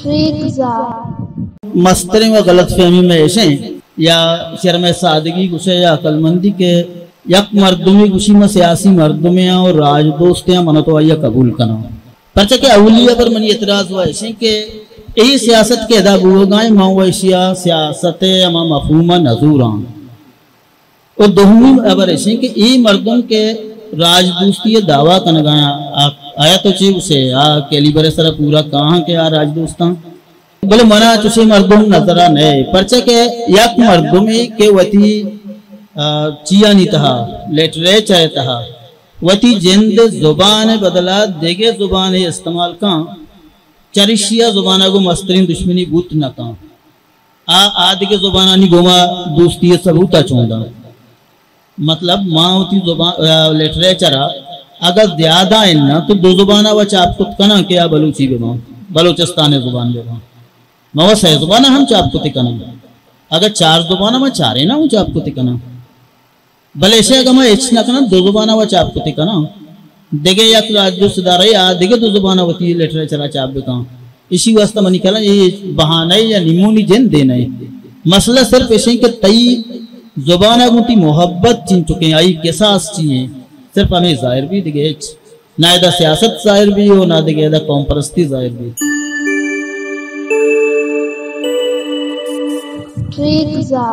ٹریک زا۔ مستریں و غلط فہمی میں ایشیں یا شرم سادگی گوشے یا عقل مندی کہ یک مردمے گوشی ما سیاسی مردمے آں اور راج دوستے آں، من تو آئی قبول کناں۔ پرچہ کہ اولی پر منی اعتراض و ایشیں کہ اے سیاست کہ ادا بوگائیں، ما و ایشیا سیاست ہما مفہوم نزوراں۔ و دومی ہبر ایشیں کہ اے مردم کہ راج دوستی دعویٰ کنگایاں، آ-، آیا تو چی اسے آ کیلیبر سر پورا کہاں کہ آ راج دوستاں؟ بلے منا چوشیں مردم نظر نئے، پرچہ کہ یک مردمے کہ وتی، آ، چیانی تہا، لٹریچر تہا، وتی جند زبان بدلا دگہ زبان استعمال کن، چریشیا زبان گو مسترین دشمنی بوت نہ کن۔ آ، آ دگہ زبانانی گوما دوستی ثبوتا چون داں۔ مطلب، ما وتی زبان، آ، لٹریچر ء اگاں زیادہ اناں تو دو زبان ء و چاپ کت کناں کہ آ بلوچی بہ باں، بلوچستان ء زبان بہ باں۔ ما و سہ زبان ء ہم چاپ کت کناں۔ اگاں چار زبان ء ما چاریناں ہم چاپ کت کناں۔ بلے ایشی اگاں ما ہچ نہ کناں، دو زبان ء و چاپ کت کناں، دگہ یک راج دوست ادارہ آ دگہ دو زبان ء وتی لٹریچر ء چاپ بکاں۔ ایشی واسطہ منی خیال ء اے بہانہ یا نیمونی جند دینا ہے۔ مسئلہ صرف ایشیں کہ تئی زبان ء گوں تئی محبت چین چکیں، آئی کساس چی ہیں، صرف ہمیں ظاہر بھی دگہ ہچ۔ نہ ادا سیاست ظاہر بھی ہو، نہ دگہ ادا قوم پرستی ظاہر بھی۔ ٹریک زا۔